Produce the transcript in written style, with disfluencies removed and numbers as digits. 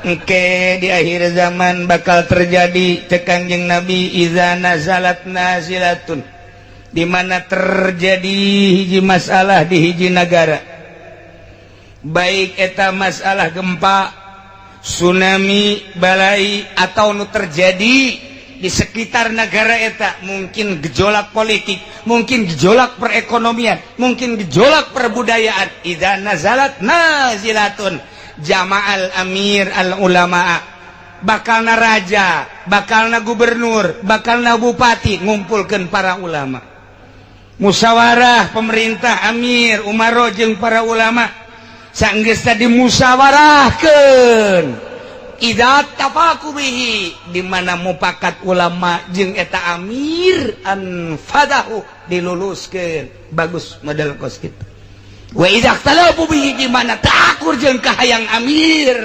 Engke di akhir zaman bakal terjadi, cek Kangjeng Nabi, iza nazalat nazilatun, di mana terjadi hiji masalah di hiji negara, baik eta masalah gempa, tsunami, balai, atau nu terjadi di sekitar negara eta, mungkin gejolak politik, mungkin gejolak perekonomian, mungkin gejolak perbudayaan. Idza nazalat nazilatun jama'al amir al ulama, bakalna raja, bakalna gubernur, bakalna bupati ngumpulkan para ulama, musyawarah pemerintah, amir, umaro jeung para ulama. Sanggeus tadi musyawarahkeun, idza tafaqu bihi, di mana mupakat ulama jeung eta amir, anfadahu, diluluskeun, bagus model kos kitu. Wa idza ikhtalafu bihi, di mana takur jeung kahayang amir.